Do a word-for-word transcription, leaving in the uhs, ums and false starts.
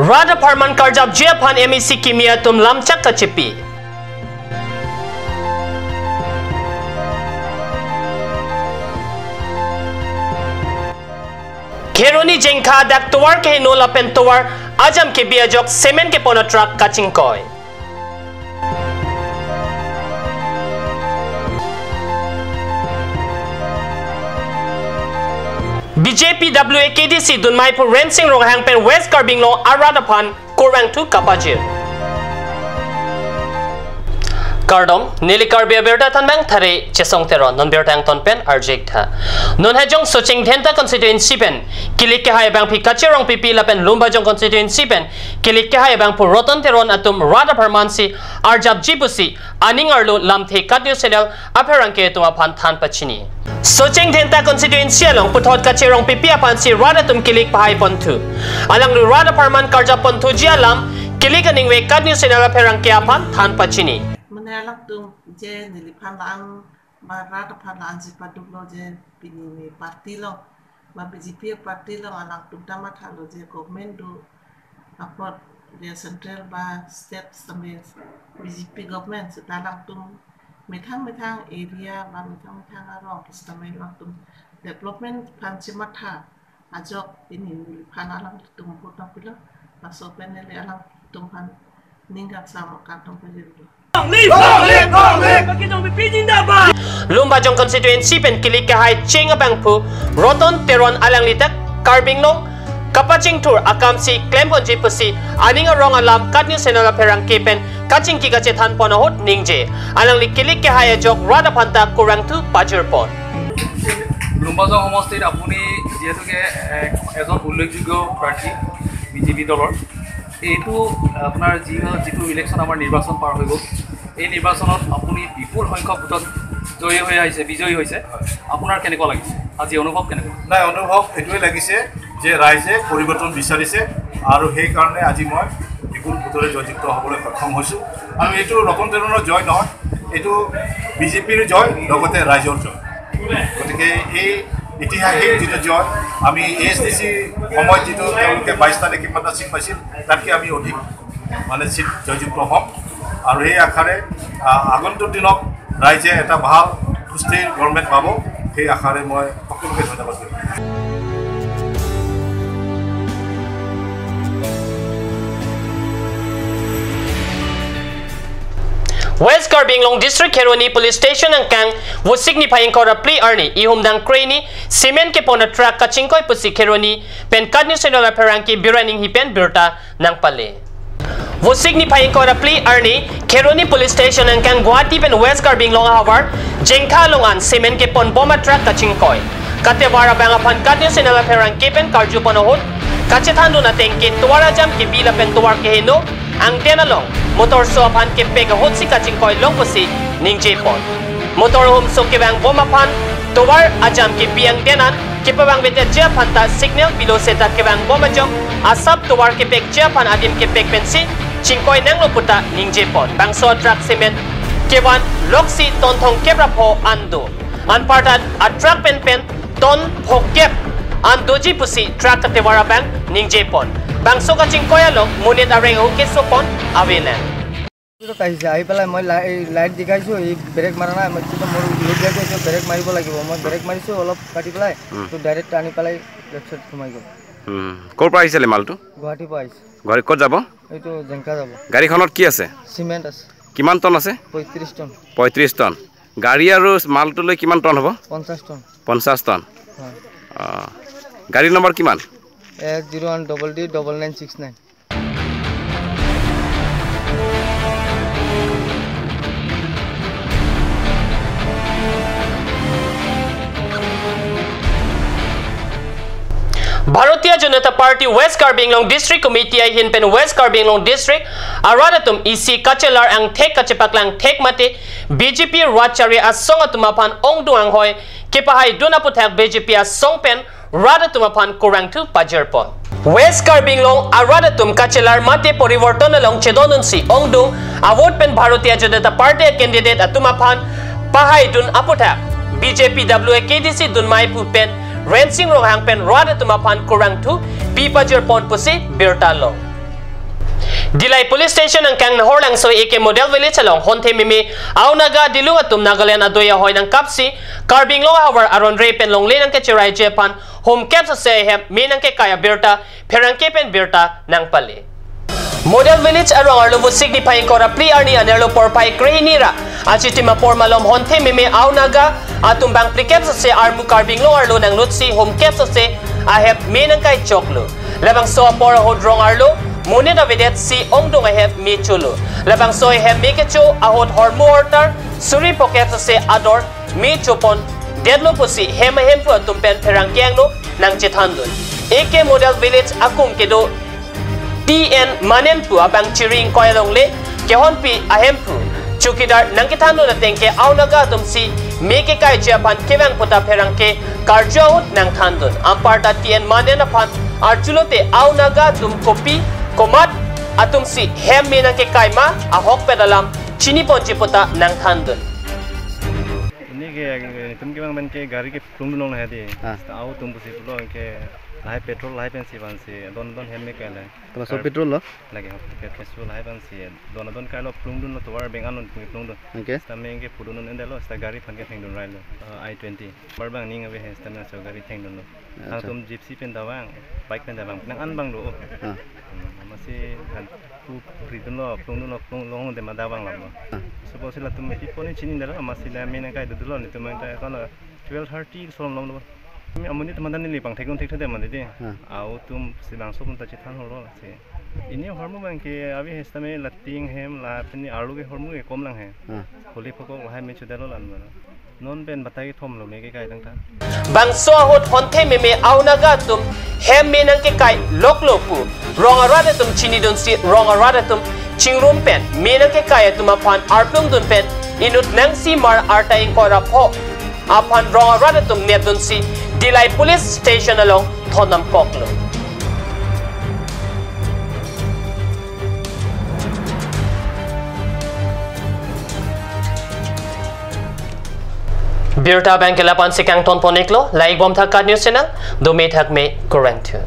Rat apharman karjapji aphan M A C kimi atum lamchak kachepi. Kheroni Jengkha adak tovar keheno lapen tovar ajam kebi ajok cement kepon atruck kachingkoi. B J P W A K D C dunmai phu Rensing Ronghang pen West Karbi Anglong arat aphan kurvangthu kapajir. Kardom, neli Karbi abirta thanbang Thare Chesong Teron, non birta angton pen arjik tha. Non Hajong Socheng Dhenta constituency pen kilik kehai abangpi Kache Rongpipi lapen Lumbajong constituency pen kilik kehai abangphu Roton Teron atum rat apharman si arjapji pusi aning arlo lamthe KAT News Channel apherangke atum aphan than pachini. Socheng Dhenta constituency along puthot Kache Rongpipi aphan si rat atum kilik pahai ponthu. Alangli rat apharman karjap ponthuji alam kilik aningve KAT News Channel apherangke aphan than pachini. Mane alangtum je neliphan la-an ba rat aphan la-ansi paduklo je pini ne party lo ba B J P party lo alangtum ta mathalo je government do apot dia central ba state same B J P government seta alangtum methang methang area ba methang methang arong sitame alangtum development aphan chematha ajok pini neliphan alangtum vote nangpilo laso pen neli alangtum aphan ning kangsam kardom pajirlo. Long live! Long live! Long live! Lumbajong constituency pen kilik kehai cheng abangphu Roton Teron alangli tak Karbi Anglong kapachingthur akam si klem ponji pusi aning arong alam KAT News Channel apherangke pen kachingki kachethan pon ahut ningje. Alangli kilik kehai ajok rat aphan ta kurvangthu pajir pon. Lumbajong সমষ্টিত আপুনি যিহেতুকে, এ, এজন উল্লেখযোগ্য প্ৰাৰ্থী বিজেপি দলৰ, এইটো আপোনাৰ যি, যিটো ইলেকশ্যন আমাৰ নিৰ্বাচন পাৰ হৈ গ'ল, এই নিৰ্বাচনত আপুনি বিপুল সংখ্যক ভোটত জয়ী হৈ আহিছে, বিজয়ী হৈছে। আপোনাৰ কেনেকুৱা লাগিছে? আজি অনুভৱ কেনেকুৱা? নাই, অনুভৱ এইটোৱে লাগিছে যে ৰাইজে পৰিৱৰ্তন বিচাৰিছে আৰু সেইকাৰণে আজি মই বিপুল ভোটেৰে জয়যুক্ত হ'বলৈ সক্ষম হৈছোঁ। আৰু এইটো ৰতন টেণ্ডনৰ জয় নহয়, এইটো বিজেপিৰ জয়, লগতে ৰাইজৰ জয়। গতিকে এই ঐতিহাসিক যিটো জয়, আমি এ এছ ডি চি সময়ত যিটো তেওঁলোকে বাইশটা নে কিমানটা চিট পাইছিল, তাতকৈ আমি অধিক মানে চিট জয়যুক্ত হ'ম। আৰু সেই আশাৰে, আ, আগন্তুক দিনত ৰাইজে এটা ভাল সুস্থিৰ গভৰ্ণমেণ্ট পাব, সেই আশাৰে মই সকলোকে ধন্যবাদ জনাইছোঁ। West Karbi Anglong District Kheroni Police Station angkang Vosik niphai ingkoi ra phli arni ihum dang kreni cement kepon atruck kachingkoi pusi Kheroni pen KAT News Channel apherangke Biraning hi pen birta nangpale. Vosik niphai ingkoi ra phli arni Kheroni Police Station angkang Guwahati pen West Karbi Anglong ahavar Jengkha along an cement kepon bom atruck kachingkoi. Katovar abang aphan KAT News Channel apherangke pen karju pon ahut kachethan dun ateng ke tovar ajam kebi lapen tovar keheno angten along motor so aphan kepek ahut si kachingkoi long pusi ningje pon. Motor ahum so kevang bom aphan tovar ajam kebi angten an kepavang vetetji aphan ta signal pilo seta kevang bom ajok asap tovar kepekji aphan adim kepek pensi chingkoi nanglo puta ningje pon. Bangso atruck cement kevan loksi ton thomkep ra pho an do. Anparta atruck pen pen ton phokep an doji pusi truck katovar abang ningje pon. Bangso kachingkoi along monit areng ahu keso pon avelang. তো আহিছে, আহি পেলাই মই লাই-, এই লাইট দেখাইছোঁ, এই ব্ৰেক মাৰা নাই, মই কিন্তু মোৰ লোড গাড়ী আছে, ব্ৰেক মাৰিব লাগিব। মই ব্ৰেক মাৰিছোঁ অলপ কাটি পেলাই, উম। তো ডাইৰেক্ট আনি পেলাই লেফ্ট চাইড সোমাই গ'ল। উম, ক'ৰ পৰা আহিছিলে মালটো? গুৱাহাটীৰ পৰা আহিছে। গুৱাহাটী ক'ত যাব? এইটো জেংকা যাব। গাড়ীখনত কি আছে? চিমেণ্ট আছে। কিমান টন আছে? পঁয়ত্ৰিশ টন। পঁয়ত্ৰিশ টন। গাড়ী আৰু মালটো লৈ কিমান টন হ'ব? পঞ্চাশ টন। পঞ্চাশ টন। হয়। অ, গাড়ী নম্বৰ কিমান? এক zero' one double D double nine six nine. Bharatiya Janata Party West Karbi Anglong District Committee ahin pen West Karbi Anglong District arat atum isi kachelar angthek kachepaklang thek mate B J P rat chari asong atum aphan ongdung anghoi kepahai dun aputhak B J P asong pen rat atum aphan kurvangthu pajir pon. West Karbi Anglong arat atum kachelar mate poriborton along chedondunsi ongdung avote pen Bharatiya Janata Party candidate atum aphan pahai dun aputhak B J P W A K D C dunmai phu pen Rensing Ronghang pen rat atum aphan kurvangthu pi pajir pon pusi birta long. Dillai Police Station angkang Nahorlangso A K Model Village along honthe meme Ao Naga Dilung atum Nagaland adoi ahoi nangkapsi Karbi Anglong ahavar aron re pen longle nangkecheraiji aphan hum kep sose ahem me nangkekai abirta pherangke pen birta nangpale. Model Village arong arlo Vosik niphai ingkoi ra phli arni anerlo porphai krehini ra achitim apor malom honthe meme Ao Naga atum bang phlikep sose armu Karbi Anglong arlo nanglutsi hum kep sose ahem me nangkaichoklo. Labangso apor ahut rong arlo monit avedetsi ongdung ahem me cholo. Labangso ahem me kecho ahut hormu hortar suri phokep sose ador me chopondetlo pusi hem ahemphu atum pen pherangke angno nangchethandun. A K Model Village akung kedo T N Manen pu abang chiri ingkoi alongle kehonpi ahemphu chowkidar nangkethandun ateng ke Ao Naga atumsi me kekaiji aphan kevang puta pherangke karju ahut nangthandun. Anparta T N Manen aphan arjulote Ao Naga atum kopi komat atumsi hem me nangkekai ma ahokpet alam chiniponji puta nangthandun. Ini ke, eh, itum kevang pen ke gari keplungdun long lahai dei. Ah. Seta Ao atum pusi pulo ke lahai petrol lahai pensi vansi don don hem me kai lahai. Termasuk Kar- petrol lo? Lake petrol lahai pensi don don kailo plungdunlo tovar beng anon plungdun. Oke. Seta me ke pudun un endelo seta gari aphan ke thengdun railo. Eh, I twenty. Bar bang ning ave he seta me so gari thengdunlo. Acha. Hang atum gypsy pen davang, bike pen davang, nang an bang do. Ah. Hmm, masi han pu pridunlo, plungdunlo, plung long de ma davang lo. Ah. Suppose latum meti poni chinidelo, masi la me nangkai dodunlo, netum nangkai kono twelve thirty solom lom lo. Amonit teman dan neli pangthek un thekthedam mati dei. Ah. Ao atumsi bangso atum ta chethan holo lasi. Ini ahormu bang ke ave he seta me lating hem la pini arlo ke hormu ke kom lang he. Ah. Holi phokok lahai me chodetlo la-an mara. Non pen batai kethom lo me kekai tangta. Bangso ahut honthe meme Ao Naga atum hem me nangkekai loklo pu rong arat atum chinidunsi rong arat atum chingrum pen me nangkekai atum aphan arplungdun pen inut nangsi mar arta ingkoi ra pho aphan rong arat atum nepdunsi Dillai Police Station along thondamkoklo. Birta abang ke la-an si kangton pon-iklo, like bom thak KAT News Channel, dome thak me kurang thu.